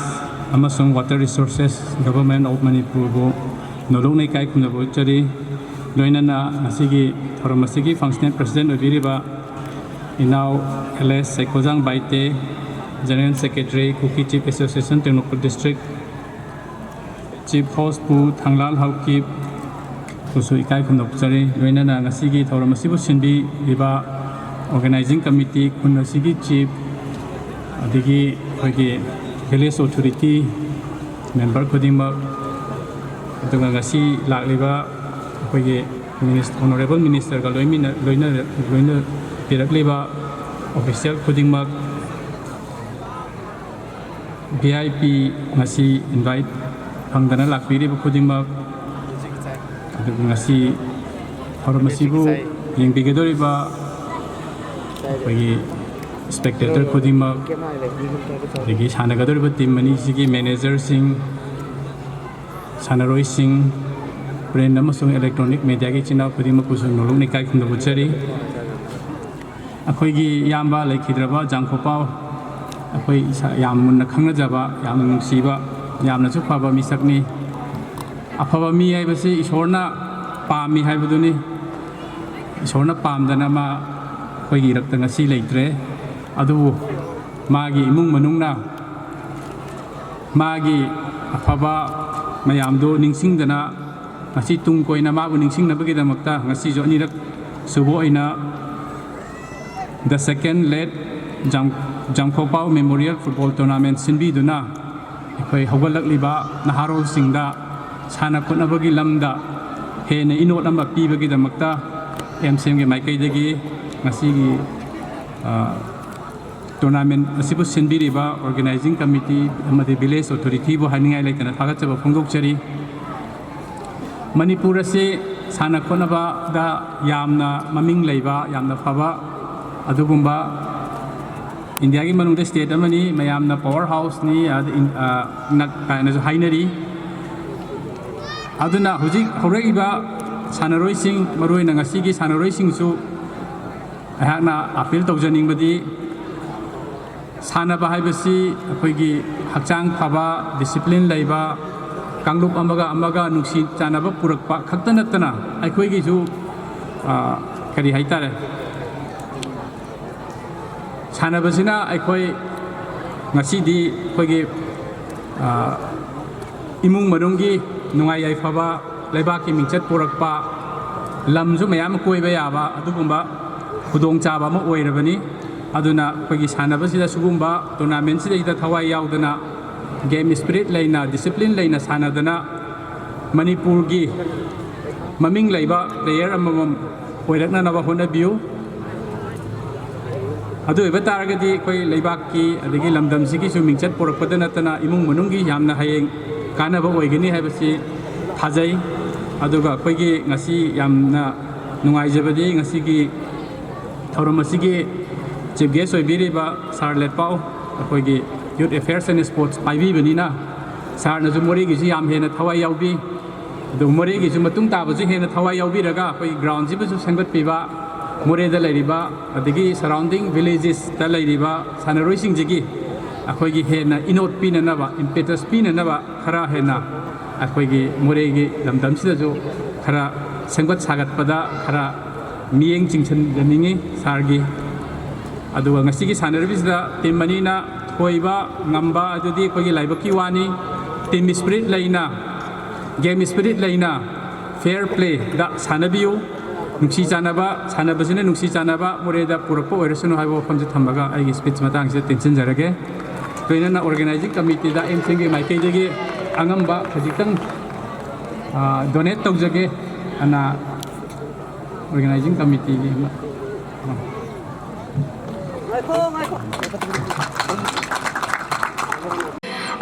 ꯑꯃꯁꯨꯡ Water Resources, Government of ꯃꯅꯤꯄꯨꯔꯕꯨ ꯅꯣꯂꯨꯛꯅ ꯏꯀꯥꯏ ꯈꯨꯝꯅꯕ ꯎꯠꯆꯔꯤ꯫ ꯂꯣꯏꯅꯅ ꯉꯁꯤꯒꯤ ꯊꯧꯔꯝ ꯑꯁꯤꯒꯤ Functional President ꯑꯣꯏꯕꯤꯔꯤꯕ ꯏꯅꯥꯎ ꯑꯦꯜ ꯑꯦꯁ ꯁꯩꯈꯣꯖꯥꯡ Baite, General Secretary, Kuki Chief Association, Tengnoupal District, Chief Host ꯄꯨ ꯊꯥꯡꯂꯥꯜ ꯍꯥꯎꯀꯤꯞ ꯕꯨꯁꯨ ꯏꯀꯥꯏ ꯈꯨꯝꯅꯕ ꯎꯠꯆꯔꯤ꯫ ꯂꯣꯏꯅꯅ ꯉꯁꯤꯒꯤ ꯊꯧꯔꯝ ꯑꯁꯤꯕꯨ ꯁꯤꯟꯕꯤꯔꯤꯕ Organizing Committee, ꯈꯨꯟ ꯑꯁꯤꯒꯤ Chief, ꯑꯗꯒꯤ ꯑꯩꯈꯣꯏꯒꯤ Village Authority member ꯈꯨꯗꯤꯡꯃꯛ, ꯑꯗꯨꯒ ꯉꯁꯤ ꯂꯥꯛꯂꯤꯕ ꯑꯩꯈꯣꯏꯒꯤ Minis-, Honourable Ministerꯒ ꯂꯣꯏꯃꯤꯟꯅ-, ꯂꯣꯏꯅ-, ꯂꯣꯏꯅꯕꯤꯔꯛꯂꯤꯕ official ꯈꯨꯗꯤꯡꯃꯛ, V I P ꯉꯁꯤ invite ꯐꯪꯗꯅ ꯂꯥꯛꯄꯤꯔꯤꯕ ꯈꯨꯗꯤꯡꯃꯛ, ꯑꯗꯨꯒ ꯉꯁꯤ ꯊꯧꯔꯝ ꯑꯁꯤꯕꯨ ꯌꯦꯡꯕꯤꯒꯗꯧꯔꯤꯕ ꯑꯩꯈꯣꯏꯒꯤ spectator ꯈꯨꯗꯤꯡꯃꯛ, ꯑꯗꯒꯤ ꯁꯥꯟꯅꯒꯗꯧꯔꯤꯕ team ꯑꯅꯤꯁꯤꯒꯤ managerꯁꯤꯡ, ꯁꯥꯟꯅꯔꯣꯏꯁꯤꯡ, print ꯑꯃꯁꯨꯡ electronic mediaꯒꯤ ꯏꯆꯤꯟ ꯏꯅꯥꯎ ꯈꯨꯗꯤꯡꯃꯛꯄꯨꯁꯨ ꯅꯣꯂꯨꯛꯅ ꯏꯀꯥꯏ ꯈꯨꯝꯅꯕ ꯎꯠꯆꯔꯤ꯫ ꯑꯩꯈꯣꯏꯒꯤ ꯏꯌꯥꯝꯕ ꯂꯩꯈꯤꯗ꯭ꯔꯕ ꯖꯥꯡꯈꯣꯄꯥꯎ, ꯑꯩꯈꯣꯏ ꯏꯁꯥ ꯌꯥꯝ ꯃꯨꯟꯅ ꯈꯪꯅꯖꯕ, ꯌꯥꯝꯅ ꯅꯨꯡꯁꯤꯕ, ꯌꯥꯝꯅꯁꯨ ꯐꯕ ꯃꯤꯁꯛꯅꯤ꯫ ꯑꯐꯕ ꯃꯤ ꯍꯥꯏꯕꯁꯤ ꯏꯁꯣꯔꯅ ꯄꯥꯝꯃꯤ ꯍꯥꯏꯕꯗꯨꯅꯤ꯫ ꯏꯁꯣꯔꯅ ꯄꯥꯝꯗꯅ ꯃꯥ ꯑꯩꯈꯣꯏꯒꯤ ꯏꯔꯛꯇ ꯉꯁꯤ ꯂꯩꯇ꯭ꯔꯦ꯫ ꯑꯗꯨꯕꯨ ꯃꯥꯒꯤ ꯏꯃꯨꯡ ꯃꯅꯨꯡꯅ ꯃꯥꯒꯤ ꯑꯐꯕ ꯃꯌꯥꯝꯗꯨ ꯅꯤꯡꯁꯤꯡꯗꯅ, ꯉꯁꯤ ꯇꯨꯡ ꯀꯣꯏꯅ ꯃꯥꯕꯨ ꯅꯤꯡꯁꯤꯡꯅꯕꯒꯤꯗꯃꯛꯇ ꯉꯁꯤꯁꯨ ꯑꯅꯤꯔꯛ ꯁꯨꯕ ꯑꯣꯏꯅ The Second Late ꯖꯥꯝ-, ꯖꯥꯝꯈꯣꯛꯄꯥꯎ Memorial Football Tournament ꯁꯤꯟꯕꯤꯗꯨꯅ, ꯑꯩꯈꯣꯏ ꯍꯧꯒꯠꯂꯛꯂꯤꯕ ꯅꯍꯥꯔꯣꯜꯁꯤꯡꯗ ꯁꯥꯟꯅ ꯈꯣꯠꯅꯕꯒꯤ ꯂꯝꯗ ꯍꯦꯟꯅ ꯏꯅꯣꯠ ꯑꯃ ꯄꯤꯕꯒꯤꯗꯃꯛꯇ ꯑꯦꯝ ꯁꯤ ꯑꯦꯝꯒꯤ ꯃꯥꯏꯀꯩꯗꯒꯤ ꯉꯁꯤꯒꯤ, ꯑ, tournament ꯑꯁꯤꯕꯨ ꯁꯤꯟꯕꯤꯔꯤꯕ Organizing Committee ꯑꯃꯗꯤ Village Authorityꯕꯨ ꯍꯥꯏꯅꯤꯡꯉꯥꯏ ꯂꯩꯇꯅ ꯊꯥꯒꯠꯆꯕ ꯐꯣꯡꯗꯣꯛꯆꯔꯤ꯫ ꯃꯅꯤꯄꯨꯔ ꯑꯁꯤ ꯁꯥꯟꯅ ꯈꯣꯠꯅꯕꯗ ꯌꯥꯝꯅ ꯃꯃꯤꯡ ꯂꯩꯕ, ꯌꯥꯝꯅ ꯐꯕ ꯑꯗꯨꯒꯨꯝꯕ ꯏꯟꯗꯤꯌꯥꯒꯤ ꯃꯅꯨꯡꯗ state ꯑꯃꯅꯤ, ꯃꯌꯥꯝꯅ power houseꯅꯤ, ꯑꯗ ꯏꯟ-, ꯑ, ꯅ-, ꯀꯥꯏꯅꯁꯨ ꯍꯥꯏꯅꯔꯤ꯫ ꯑꯗꯨꯅ ꯍꯧꯖꯤꯛ ꯍꯧꯔꯛꯏꯕ ꯁꯥꯟꯅꯔꯣꯏꯁꯤꯡ, ꯃꯔꯨꯑꯣꯏꯅ ꯉꯁꯤꯒꯤ ꯁꯥꯟꯅꯔꯣꯏꯁꯤꯡꯁꯨ ꯑꯩꯍꯥꯛꯅ appeal ꯇꯧꯖꯅꯤꯡꯕꯗꯤ, ꯁꯥꯟꯅꯕ ꯍꯥꯏꯕꯁꯤ ꯑꯩꯈꯣꯏꯒꯤ ꯍꯛꯆꯥꯡ ꯐꯕ, discipline ꯂꯩꯕ, ꯀꯥꯡꯂꯨꯞ ꯑꯃꯒ ꯑꯃꯒ ꯅꯨꯡꯁꯤ ꯆꯥꯟꯅꯕ ꯄꯨꯔꯛꯄ ꯈꯛꯇ ꯅꯠꯇꯅ ꯑꯩꯈꯣꯏꯒꯤꯁꯨ, ꯑ, ꯀꯔꯤ ꯍꯥꯏꯇꯥꯔꯦ, ꯁꯥꯟꯅꯕꯁꯤꯅ ꯑꯩꯈꯣꯏ ꯉꯁꯤꯗꯤ ꯑꯩꯈꯣꯏꯒꯤ, ꯑ, ꯏꯃꯨꯡ ꯃꯅꯨꯡꯒꯤ ꯅꯨꯡꯉꯥꯏ ꯌꯥꯏꯐꯕ, ꯂꯩꯕꯥꯛꯀꯤ ꯃꯤꯡꯆꯠ ꯄꯨꯔꯛꯄ, ꯂꯝꯁꯨ ꯃꯌꯥꯝ ꯑꯃ ꯀꯣꯏꯕ ꯌꯥꯕ ꯑꯗꯨꯒꯨꯝꯕ ꯈꯨꯗꯣꯡꯆꯥꯕ ꯑꯃ ꯑꯣꯏꯔꯕꯅꯤ꯫ ꯑꯗꯨꯅ ꯑꯩꯈꯣꯏꯒꯤ ꯁꯥꯟꯅꯕꯁꯤꯗ ꯁꯤꯒꯨꯝꯕ tournament ꯁꯤꯗꯩꯗ ꯊꯋꯥꯏ ꯌꯥꯎꯗꯅ game spirit ꯂꯩꯅ, discipline ꯂꯩꯅ ꯁꯥꯟꯅꯗꯅ ꯃꯅꯤꯄꯨꯔꯒꯤ ꯃꯃꯤꯡ ꯂꯩꯕ player ꯑꯃꯃꯝ ꯑꯣꯏꯔꯛꯅꯅꯕ ꯍꯣꯠꯅꯕꯤꯌꯨ꯫ ꯑꯗꯨ ꯑꯣꯏꯕ ꯇꯥꯔꯒꯗꯤ ꯑꯩꯈꯣꯏ ꯂꯩꯕꯥꯛꯀꯤ ꯑꯗꯒꯤ ꯂꯝꯗꯝꯁꯤꯒꯤꯁꯨ ꯃꯤꯡꯆꯠ ꯄꯨꯔꯛꯄꯗ ꯅꯠꯇꯅ ꯏꯃꯨꯡ ꯃꯅꯨꯡꯒꯤ ꯌꯥꯝꯅ ꯍꯌꯦꯡ ꯀꯥꯟꯅꯕ ꯑꯣꯏꯒꯅꯤ ꯍꯥꯏꯕꯁꯤ ꯊꯥꯖꯩ꯫ ꯑꯗꯨꯒ ꯑꯩꯈꯣꯏꯒꯤ ꯉꯁꯤ ꯌꯥꯝꯅ ꯅꯨꯡꯉꯥꯏꯖꯕꯗꯤ ꯉꯁꯤꯒꯤ ꯊꯧꯔꯝ ꯑꯁꯤꯒꯤ chief guest ꯑꯣꯏꯕꯤꯔꯤꯕ sir ꯂꯦꯠꯄꯥꯎ, ꯑꯩꯈꯣꯏꯒꯤ Youth Affairs and Sports ꯄꯥꯏꯕꯤꯕꯅꯤꯅ, sir ꯅꯁꯨ ꯃꯣꯔꯦꯒꯤꯁꯨ ꯌꯥꯝ ꯍꯦꯟꯅ ꯊꯋꯥꯏ ꯌꯥꯎꯕꯤ꯫ ꯑꯗꯨꯒ ꯃꯣꯔꯦꯒꯤꯁꯨ ꯃꯇꯨꯡ ꯇꯥꯕꯁꯨ ꯍꯦꯟꯅ ꯊꯋꯥꯏ ꯌꯥꯎꯕꯤꯔꯒ ꯑꯩꯈꯣꯏꯒꯤ ground ꯁꯤꯕꯨꯁꯨ ꯁꯦꯝꯒꯠꯄꯤꯕ, ꯃꯣꯔꯦꯗ ꯂꯩꯔꯤꯕ ꯑꯗꯒꯤ surrounding villages ꯇ ꯂꯩꯔꯤꯕ ꯁꯥꯟꯅꯔꯣꯏꯁꯤꯡꯁꯤꯒꯤ ꯑꯩꯈꯣꯏꯒꯤ ꯍꯦꯟꯅ ꯏꯅꯣꯠ ꯄꯤꯅꯅꯕ, impetus ꯄꯤꯅꯅꯕ ꯈꯔ ꯍꯦꯟꯅ ꯑꯩꯈꯣꯏꯒꯤ ꯃꯣꯔꯦꯒꯤ ꯂꯝꯗꯝꯁꯤꯗꯁꯨ ꯈꯔ ꯁꯦꯝꯒꯠ ꯁꯥꯒꯠꯄꯗ ꯈꯔ ꯃꯤꯠꯌꯦꯡ ꯆꯤꯡꯁꯤꯟꯖꯅꯤꯡꯉꯤ sir ꯒꯤ꯫ ꯑꯗꯨꯒ ꯉꯁꯤꯒꯤ ꯁꯥꯟꯅꯔꯤꯕꯁꯤꯗ team ꯑꯅꯤꯅ ꯊꯣꯏꯕ ꯉꯝꯕ ꯑꯗꯨꯗꯤ ꯑꯩꯈꯣꯏꯒꯤ ꯂꯥꯏꯕꯛꯀꯤ ꯋꯥꯅꯤ꯫ Team spirit ꯂꯩꯅ, game spirit ꯂꯩꯅ, fair play ꯗ ꯁꯥꯟꯅꯕꯤꯌꯨ꯫ ꯅꯨꯡꯁꯤ ꯆꯥꯟꯅꯕ, ꯁꯥꯟꯅꯕꯁꯤꯅ ꯅꯨꯡꯁꯤ ꯆꯥꯟꯅꯕ ꯃꯣꯔꯦꯗ ꯄꯨꯔꯛꯄ ꯑꯣꯏꯔꯁꯅꯨ ꯍꯥꯏꯕ ꯋꯥꯐꯝꯁꯦ ꯊꯝꯃꯒ ꯑꯩꯒꯤ speech ꯃꯇꯥꯡꯁꯤꯗ ꯇꯦꯟꯁꯤꯟꯖꯔꯒꯦ꯫ ꯂꯣꯏꯅꯅ organizing committee ꯗ, M C M ꯒꯤ ꯃꯥꯏꯀꯩꯗꯒꯤ ꯑꯉꯝꯕ ꯈꯖꯤꯛꯇꯪ, ꯑ, donate ꯇꯧꯖꯒꯦ꯫ ꯑꯅ organizing committee ꯒꯤ ꯑꯃ꯫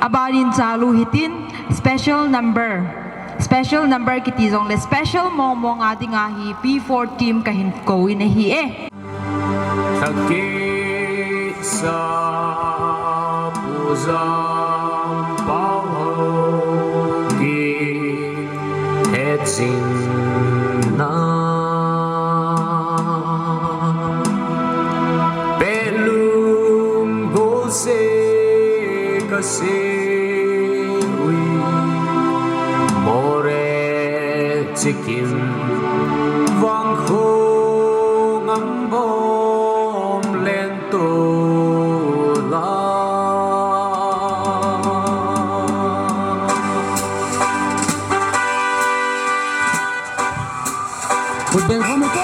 Aban in chalu hitin special number. Special number kiti jongle special mong mong a dinga hi P four team kahin kou in ahi e. Thakisa pujam pahou ki heching na. Pelum gose kase ui more chikim vang khong am bom len to la. Khut beng khom ute.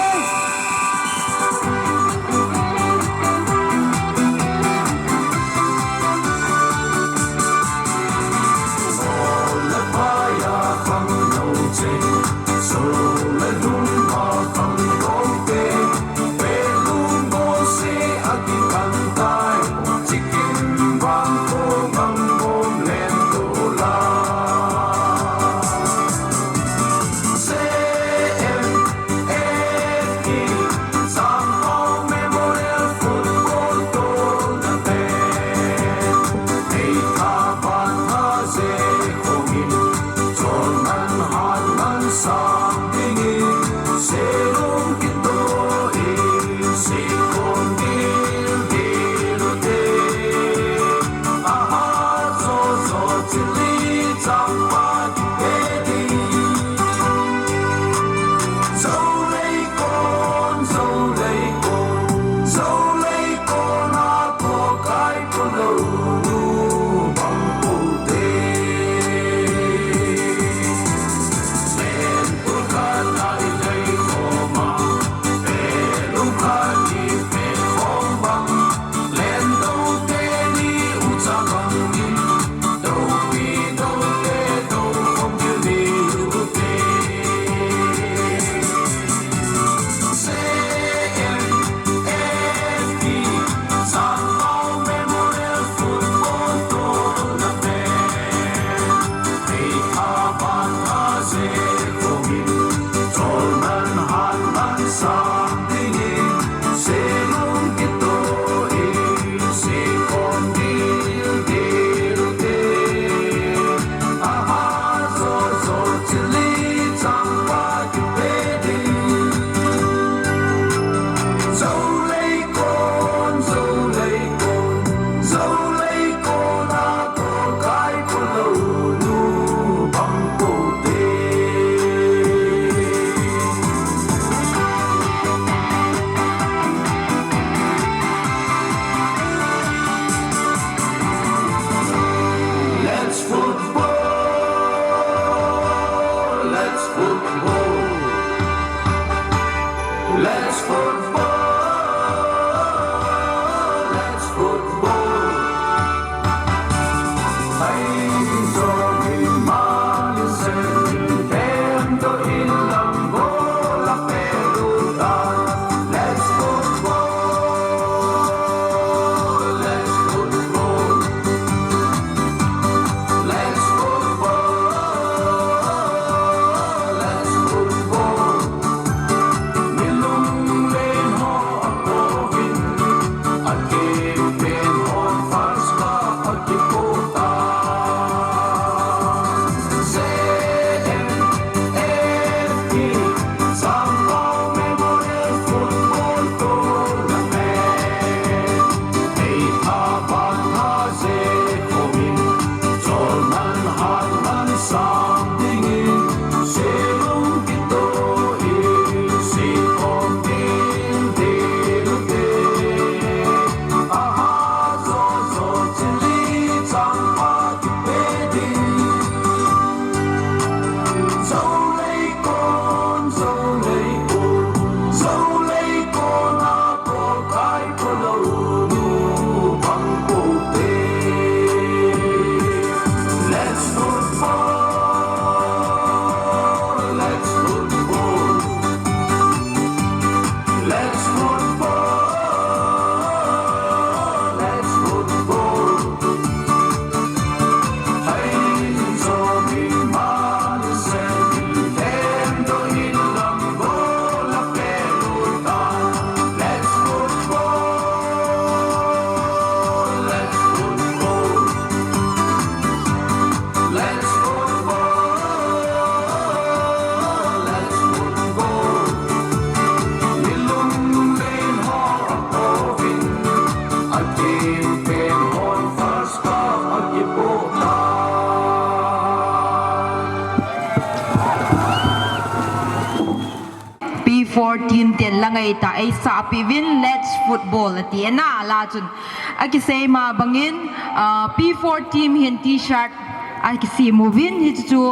Ngai ta ei sa pi vin, "Let's football," ati e na, la chun. Akisei ma bangin, ah, P four team hin T-shirt akisem uvin, hichu chu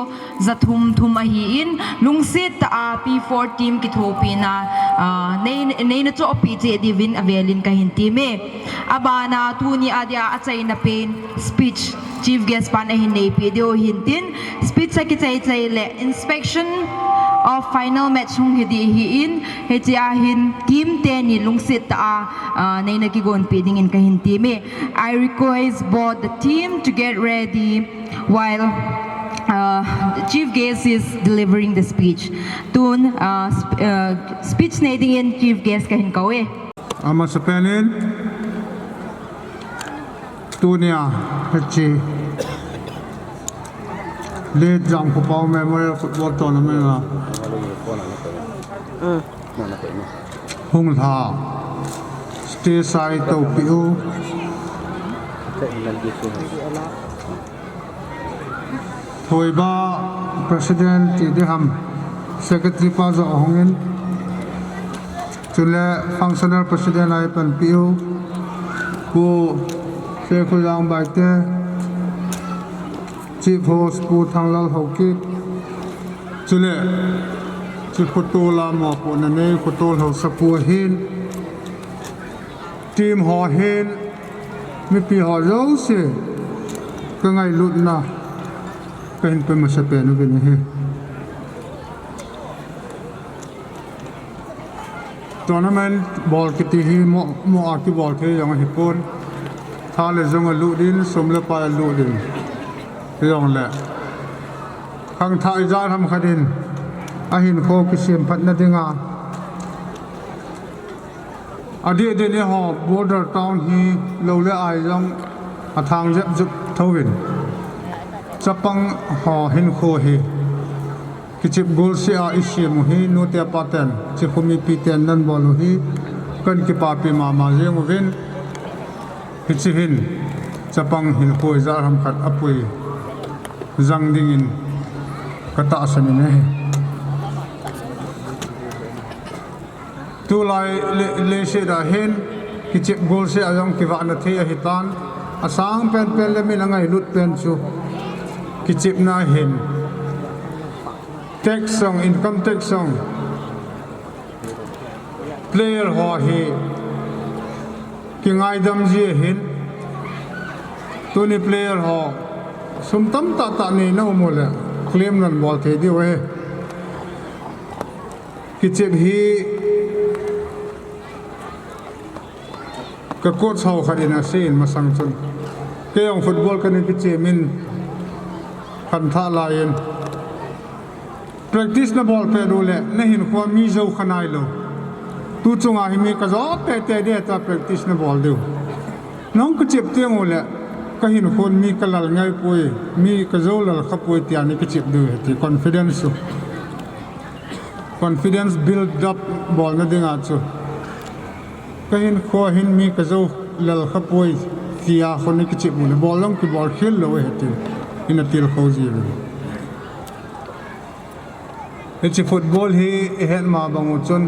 za thum thum ahin, lungset tah a P four team kithopina, ah, nei, neina chohpeh cheh diuvin avelin kahin temme. Abana tuni adia achaina pen speech Chief Guest pan ahin neipeh diu hintin, speech akichai chai le inspection of final match hung hi ding ahin, hichea hin team teni lungset tah a, ah, neina kigonpeh dingin kahin temme. I request both the team to get ready while, uh, the chief guest is delivering the speech. Tun, uh, sp-, uh, speech nei dingin chief guest kahin kouve. Amasapen in, tunia hiche Late Jangkhopao Memorial Football Tournament a hung lha stage a eitoupeh u Thoiba President ti ding ham, Secretary pa joh ahungin, chule Functional President a eipanpiu Pu Sekhojang Baite, Chief Host Pu Thanglal Haokip, chule chu khotol a mopohna nei, khotol haosapu ahin, team ho ahin, mipi ho jouse, kangailutna kahin pe masapen uvin ahi. Tournament bol kiti hi mo, mo a kibol thei jong ahipon. Tha le jong alut in, sum le pai alut in. Hijongle khangthah ijat ham khat in ahinkho kisemphatna dinga, adeh din eiho border town hi lou le ai jong athang jep jep thouvin, chapang ho hinkho hi kichep golseh a isem u hi, nute paten, chekhu mipiten nanbol u hi kahin kipapi mama jeng uvin, hiche hin chapang hinkho ijat ham khat apui jang dingin katahsan in ahi. Tulai le, leiset a hin kichep golseh a jong kivahna thei ahitan, asang penpen le min angailut pen chu kichepna ahin, tax jong, income tax jong, player ho hi kingaidam ji ahin, tuni player ho sum tamtah tah neina um ule claim nanbol thei diu ahi. Kichep hi ka coach ho khat in aseiyin masang chun, kei jong football kana kichem in, khantha laiyin practice nabol pet uleh nahinkhoa mi jou kha nailou. Tu chunga hi mi kajou teitei ding tia practice nabol diu. Nahung kichep teng uleh kahinkhoa mi kalal ngaipoi, mi kajou lal khapoi tia nakichep diu ahi ti confidence chu. Confidence build up bolna dinga chu, kahinkhoa hin mi kajou lal khapoi tia khun nakichep uleh bol jong kibol khel lou ahi tin ina tilkhou jiuvin. Hiche football hi ihet ma bang u chun,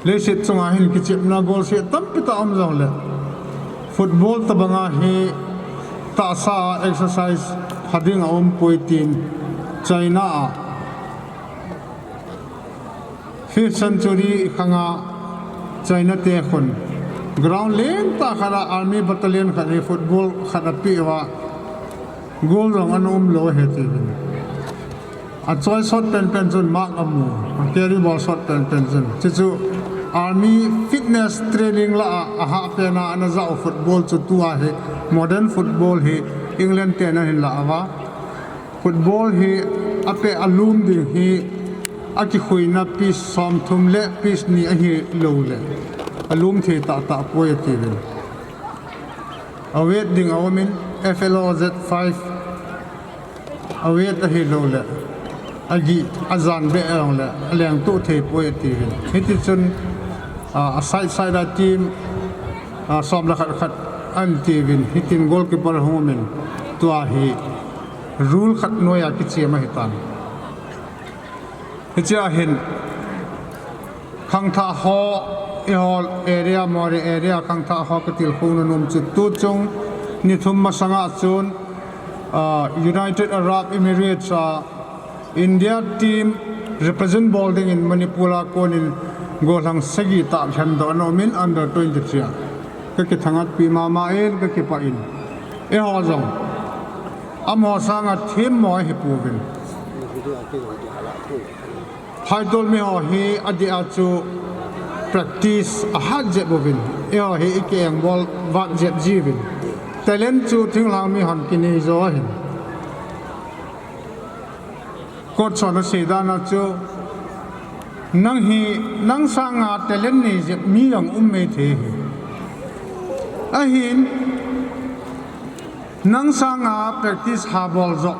leiset chunga hin kichepna golseh tampi tah um jongleh, football tobanga hi tahsa a exercise pha ding aumpoi tin China a fifth century khanga China te khun ground lentah khat a army battalion khat hi football khat apeh uva, goal jong ana umlou ahi tiuvin. Achoi sot penpen chun mark amu, a carry bol sot penpen chun. Chuchu army fitness training lah a ahahpen a ana jah u football chu tua hi modern football hi England ten ahin lah uva. Football hi apeh alum ding hi akikhuina pitch somthum le pitch ni ahilouleh alum thei tahtah poi atiuvin. Aweight ding aumin, F L O Z five aweight ahilouleh agih ajan beh jongleh alengtoh thei poi atiuvin. Hitichun, ah, a side side a team, ah, som le khat khat atiuvin, hitin goalkeeper hung umin, tua hi rule khat noiya kichem ahitan. Hichea hin Khangthah ho, eiho area, Moreh area khangthah ho katilkhouna nom chu tuchung ni thum masanga chun, ah, United Arab Emirates a India team represent bol dingin Manipur a konin gollhang sagi tah lhendoh ana umin under twenty-three a. Kakithangatpi mama in, kakipah in. Eiho jong amaho sanga themmo ahipouvin. Phaitol miho hi adeh a chu practice ahat jep uvin. Eiho hi iki engbol vat jep jiuvin. Talent chu thinglhang mi hon kinei jo ahin. Coach hon asei dan a chu, nang hi, nang sanga talent nei jep mi jong um maithei ahi. Ahin, nang sanga practice habol joh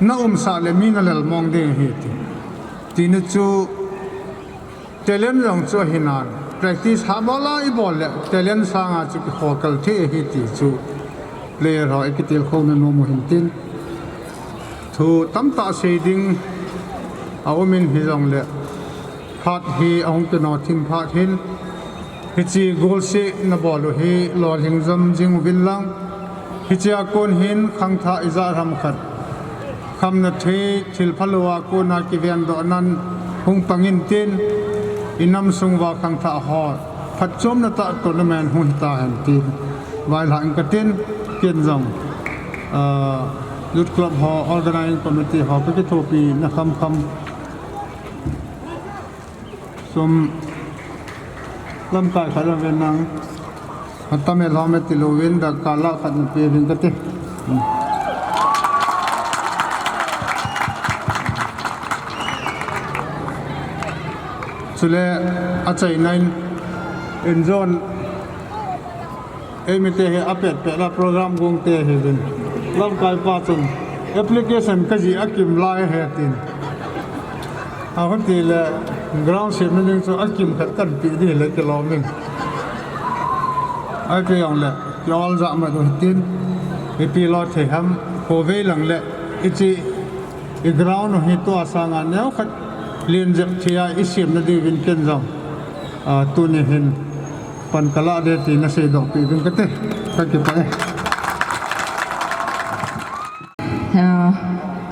na umsah le mi nalel mong ding ahi ti. Tina chu talent jong chu ahinan, practice habol a ibol le talent sanga chu kikhokal thei ahi ti chu player ho ikitilkhouna nom u hintin. Thu tamtah sei ding aumin hijongle, phat hi ahung kino thim phat hin, hiche golsehna bol u hi lolhing jom jing uvin lang, hichea kon hin khangthah ijat ham khat khamna thei thil phalou a kona kivendohnan hung pang intin, inam sung uva khangthah ho phatchomna tah tournament hung hitahen tin vailhah inge katin, ken jong, ah, Youth Club ho, Organizing Committee ho kakithopina khamkham sum lamkai khat aven lang, atam e lhom e tilouvin, dakka lah khat napeuvin kati. Chule achaina in, injon, eimite hi apetpet la program gongte ahiuvin, lamkaipa chun application kajih akim lai ahi tin, ahutile ground semna ding chu akimkhat kanpeh ding hile kilomin, ahijongle kiol jahmat u hitin, ipi lo thei ham, khovei lang le iche i ground u hi tua sanga neokhat len jep thei a isemna diuvin ken jong, ah, tuni hin pan kalah ding ti naseidohpeh uvin kate, kakipah e. Ah,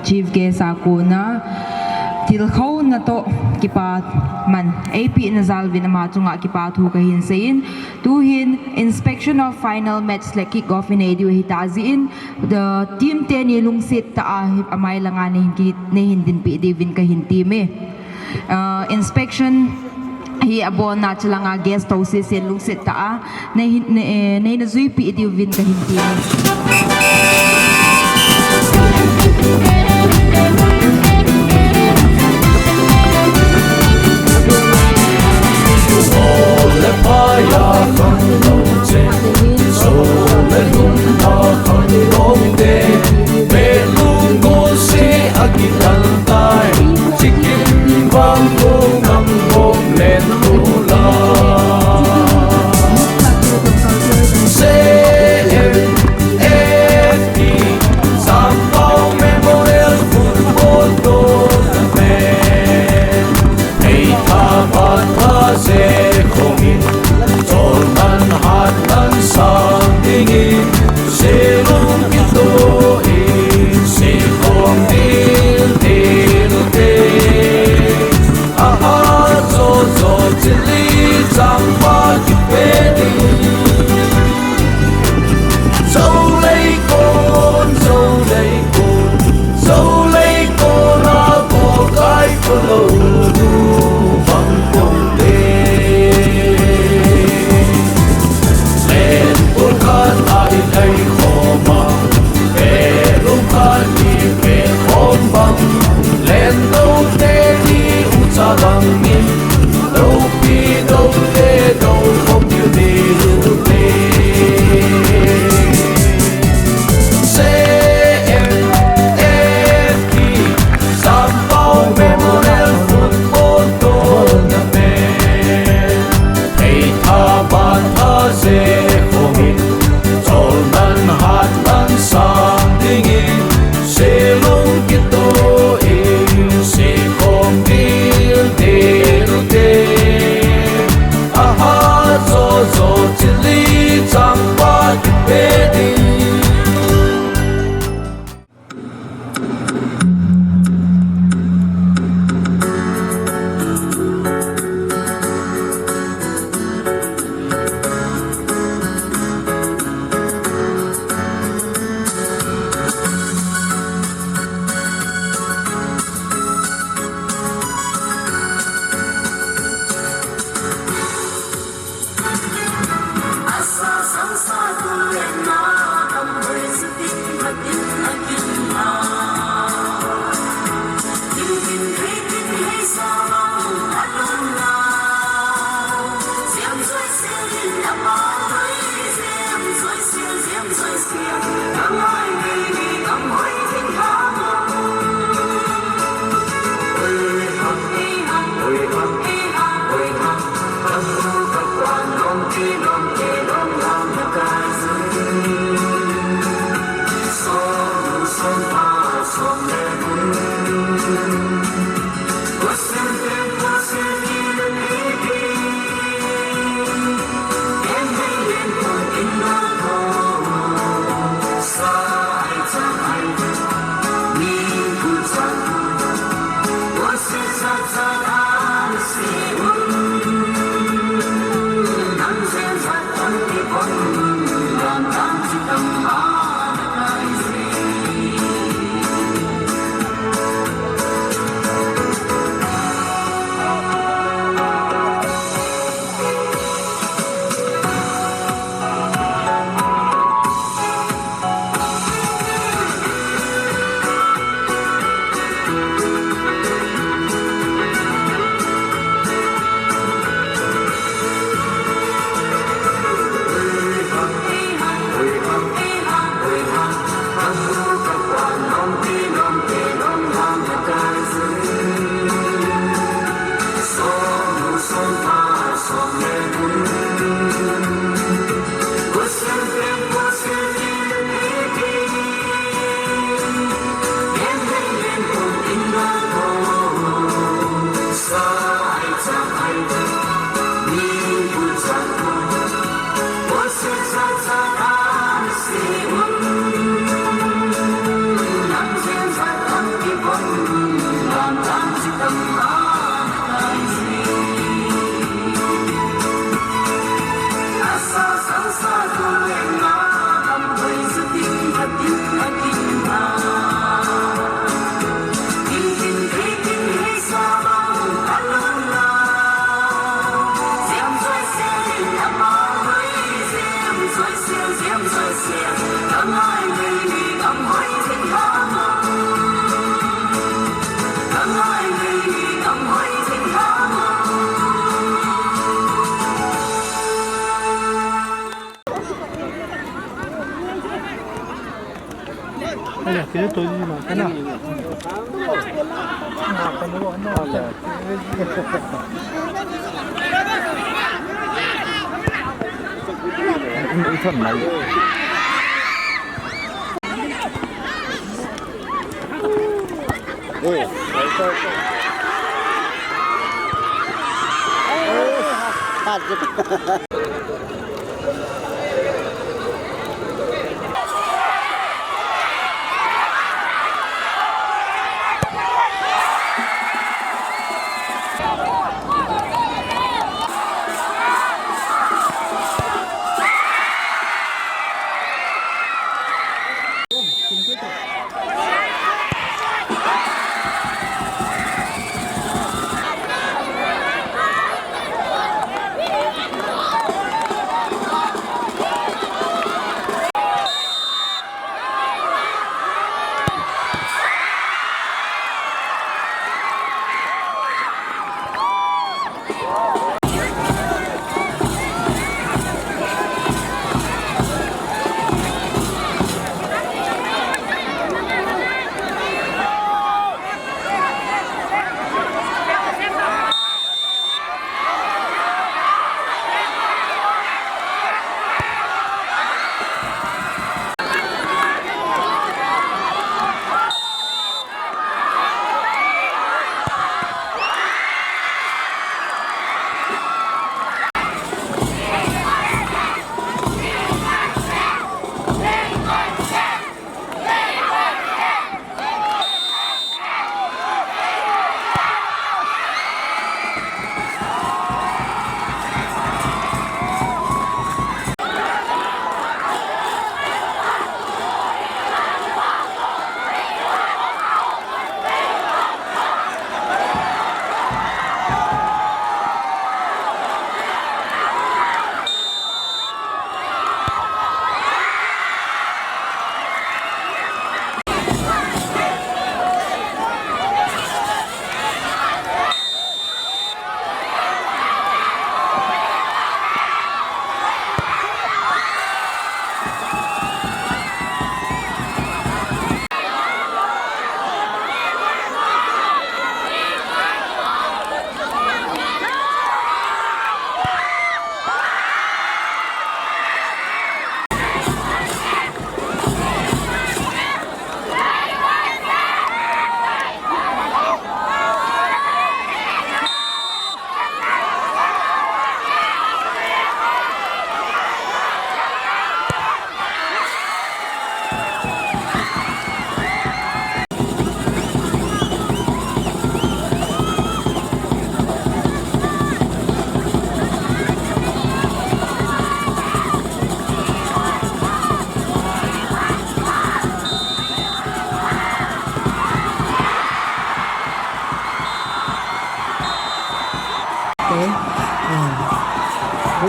Chief Guest a kona tilkhouna toh kipa man eipehna jal uvin ama chunga kipa thu kahin seiyin, tuhin inspection of final match le kick off inei diu ahitah jeh in, team teni lungset tah a amai langa neihin ki, neihin dinpeh diuvin kahin temme. Ah, inspection hi abolna chulanga guest ho sesen lungset tah a neihin, nei, eh, neina juipeh diuvin kahin temme.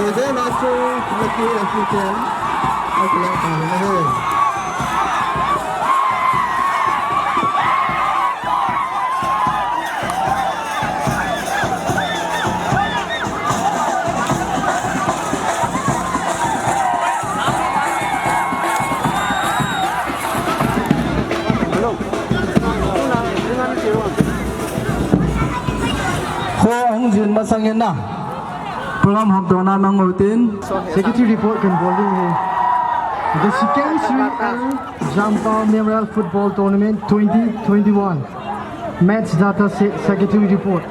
Jai Master, Lucky African, Lucky African. Kho ahung jin masang in na. Program hopdohna nang utin. Secretary report kan bol ding ahi. The Second Sri L Jampao Memorial Football Tournament twenty twenty-one. Match data se-, secretary report.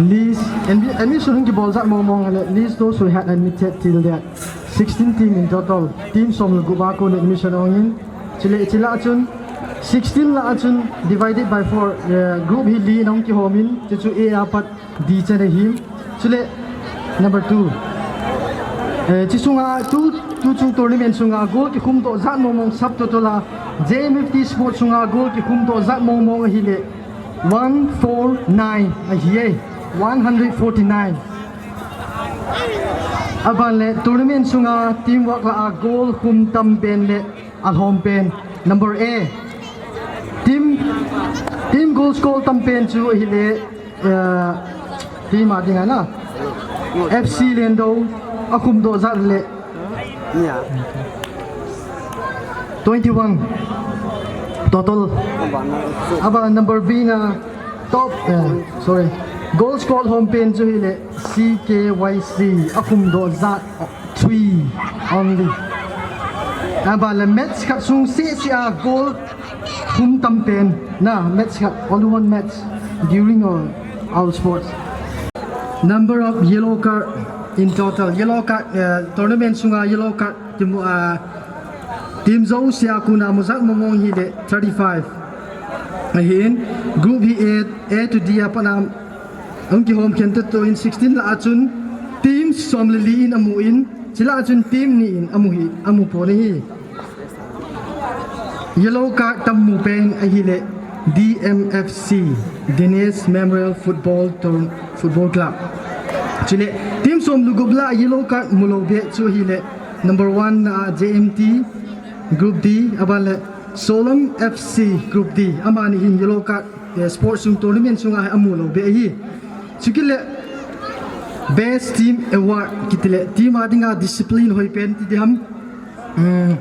List, admi-, admission hung kibol jat mong mong le, list those who had admitted till date. Sixteen team in total. Team som le gup a kon admission ahung in. Chule, chule achun, sixteen lah achun divided by four, eh, group hi li in ahung kihom in, chuchu A a pat D chan ahi. Chule, number two. Eh, chi sunga, tu, tu chung tournament sunga, goal kikhum doh jat mong mong sub total a, J M F T Sport sunga, goal kikhum doh jat mong mong ahile, one four nine ahi e, one hundred forty-nine. Aban le, tournament sunga, teamwork lah a, goal khum tam pen le, alhom pen, number A. Team, team goal score tam pen chu ahile, eh, team a dinga na. F C Lendo, akhum doh jat le. Twenty-one. Total. Aba number B na top, eh, sorry. Goal score hom pen chu ahile C K Y C, akhum doh jat. Three only. Aba le match khat sung seh seh a goal khum tam pen na match khat, only one match during all, all sports. Number of yellow card in total. Yellow card, eh, tournament sunga yellow card team, ah, team jouse a kona mu jat mong mong ahile thirty-five. Ahin group hi A, A to D a pat a Ahung kihom khen toh toh in sixteen lah achun team som le li in amu in, chule achun team ni in amu hi, amu pon ahi. Yellow card tam mu pen ahile D M F C, Dinesh Memorial Football Tour-, Football Club. Chule team som le gup lah yellow card mu lou beh chu ahile number one na J M T, Group D, aban le Solam F C, Group D, amani hin yellow card, eh, sports sung tournament sunga hi amu lou beh ahi. Chukit le Best Team Award kiti le team a dinga discipline hoi pen ti diham. Hmm,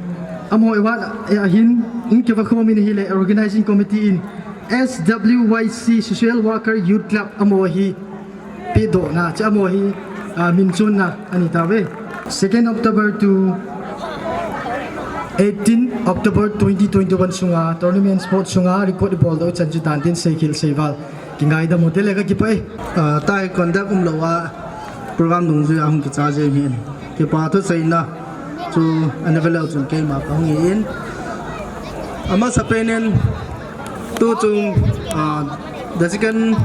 amaho award, eh, ahin, in kiva khomin ahile organizing committee in S W Y C Social Worker Youth Club amaho hi pedohna, chu amaho hi, ah, minchonna ani tave. Second October to eighteen October twenty twenty-one sunga tournament sport sunga record ibol doh chan chu dan tin seikhel seival kingaidam u tile kakipah e. Ah, tahi conduct umlou a program dungjuia hung kicha jeng hin kipa thuseina chu ana velou chun keima kahung in. Amasapen in tuchung, ah, the second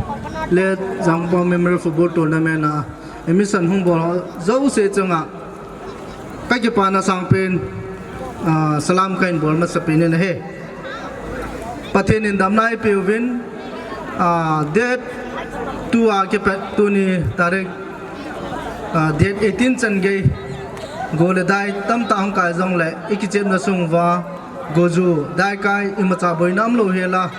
Late Jampao Memorial Football Tournament a admission hung bol ho jouse chunga kakipana sangpen, ah, salam kahin bol masapen in ahi. Pathen in damna eipeuvin, ah, date two a kipat tuni tarik, ah, date eighteen chan gei go le dai tamtah hung kai jongle ikichepna sung uva goju daikai imacha boina umlou hela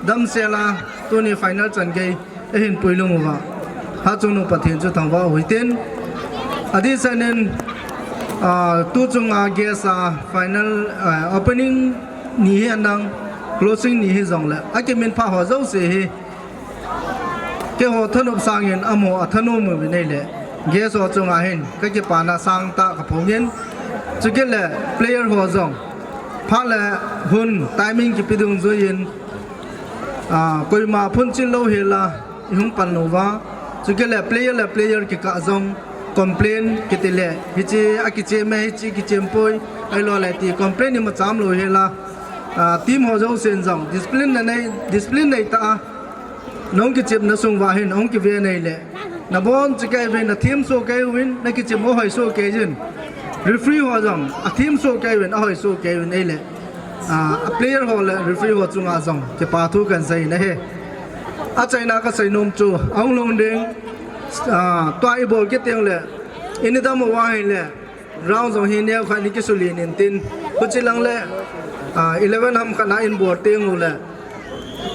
damsela tuni final chan gei eihin puilhung uva, Hachungnung Pathen chu thangvah u hitin. Adehsetnin, ah, tuchunga guest a final, ah, opening ni hi anang, closing ni hijongle akiminphah ho jouse hi keiho thanop sangin amaho athanom uvin ahile guest ho chunga hin kakipana sangtah kaphongin, chukit le player ho jong phat le hun timing kipe dungjuiyin, ah, koima phunchil lou hela ihung pan louva, chukit le player le player kikah jong complain kiti le hiche akichem e, hiche kichem poi, ahilou le ti complain imacha umlou hela, ah, team ho jousen jong discipline na nei, discipline neitah a nahung kichepna sung uva hin ahung kiven ahile nabonchauva kei uvin, nathem soh kei uvin, nakichem u ahoi soh kei uvin, referee ho jong athem soh kei uvin, ahoi soh kei uvin ahile, ah, a player ho le referee ho chunga jong kipa thu kahin sei in ahi. Achaina kaseinom chu ahung lhung ding Ah, tua i bol kit teng le, i ni dam uva ahile, ground jong hi neo khat ni kisulin in tin, huchi lang le, ah, eleven ham khat na in bol teng u le,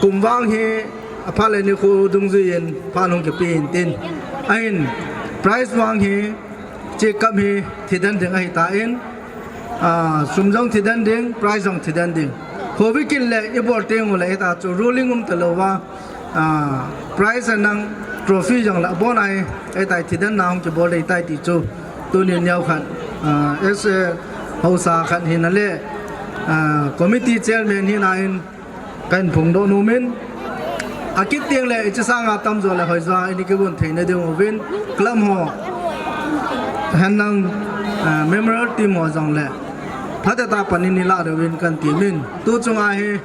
kum vang hi, apha le ni khu dungjui in, phan hung kipe in tin. Ahin, prize vang hi, check up hi, thi den ding ahi ta in, ah, sum jong thi den ding, prize jong thi den ding. Khovi kin le, i bol teng u le, hita chu ruling um ta lou va, ah, prize a nang trophy jong la bon ai, ai tai thi den na hung kibol dei tai ti chu. Tuni neo khat, ah, S A haosa khat hi na le, ah, committee chairman hi na in kan phongdoh nom in. A kit teng le, i chi sanga tamjo le hoija, i ni kivon thei na ding uvin. Club ho, hen nang, ah, memorial team ho jong le. Phatah a pan in i la ding uvin kan ti min. Tu chunga hi,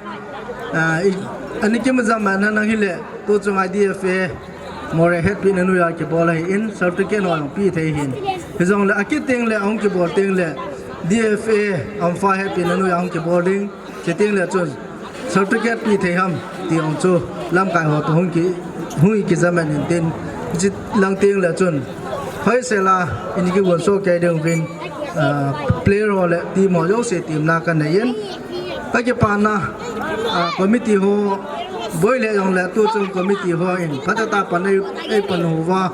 ah, i, a ni kim jam na nang hi le. Tu chunga D F A, Moreh hetpina noiya kibol ahi in, certificate ho jong pe thei hin. Hijong le, a kit teng le, ahung kibol teng le, D F A, Ampha hetpina noiya ahung kibol ding, chi teng le chun, certificate pe thei ham, ti jong chu, lamkai ho toh hung ki, hung i kijam in tin, chi lang teng le chun, hoi sela, i ni kivon soh kei ding uvin, ah, player ho le, team ho jouse team na kan nei in, Ka kipana, ah, committee ho, boi le jong le tu chung committee ho in, phatah a pan ei, ei pan ho va,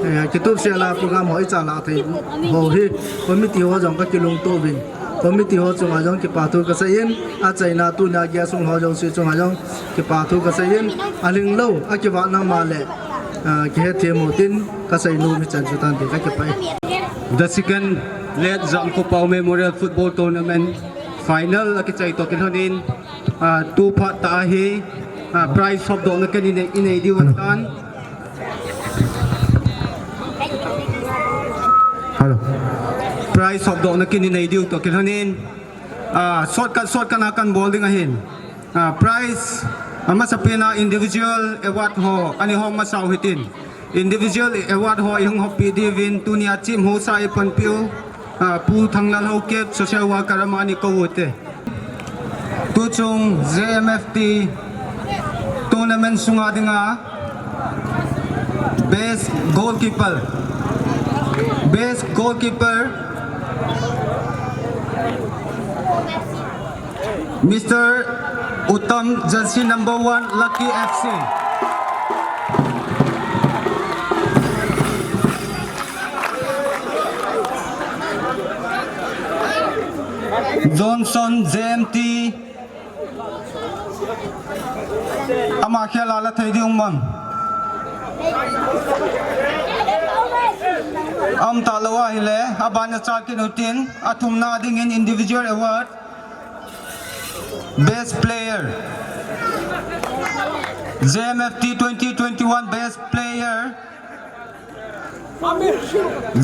eh, kitup sela program ho i chala thei ho hi, committee ho jong ka kilungto uvin, committee ho chunga jong kipa thu ka sei in, a chaina tuna guest ho jouse chunga jong kipa thu ka sei in, a ling lou, a kivah na ma le, ah, kihethem u tin, ka sei nom hi chan chu tan ti ka kipah e. The second Late Jamkho Pau Memorial Football Tournament final a kichai toh kilhonin, ah, tu phat tah a hi, ah, prize hopdohna ken i nei, i nei diu ahitan. Hello. Prize hopdohna ken i nei diu toh kilhonin, ah, shortcut, shortcut a kan bol ding ahin. Ah, prize, ah, amasapen a individual award ho, ani ho masa u hitin. Individual award ho i hung hoppi diuvin tunia chief host a i panpiu, ah, Pu Thanglal Haokip, social worker ama ni kou u hite. Tuchung J M F T tournament sunga dinga best goalkeeper. Best goalkeeper. Mister Uttam, jersey number one, Lucky F C. Johnson, J M T. Ama khel a la thei ding um am? Aum talou ahile, abana cha kit u hitin, athumna dingin individual award. Best player. J M F T twenty twenty-one best player.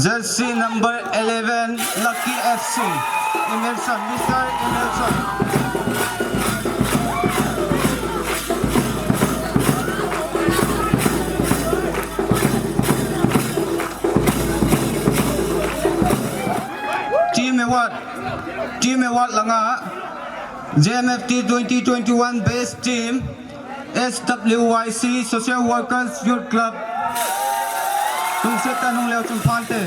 Jersey number eleven, Lucky F C. Emerson, Mister Emerson. Team award. Team award langa J M F T twenty twenty-one best team, S W Y C Social Workers Youth Club. Tungset tan hung leu chun phante.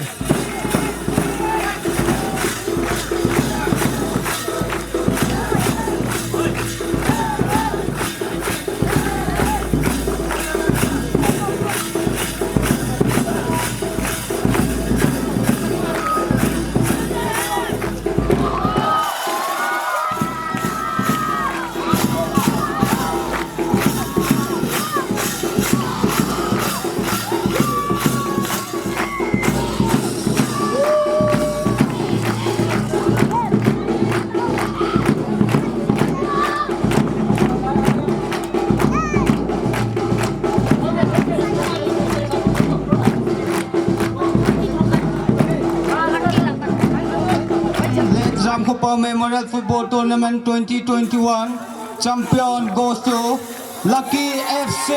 Late Jamkho Pau Memorial Football Tournament twenty twenty-one champion goes to Lucky F C.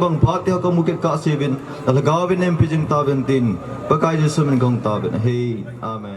Bang phat teu kamu kit kahseuvin, nalhagao vin neiumpi jing tauvin tin, Pakai Jesu min kahung tauvin ahi. Amen.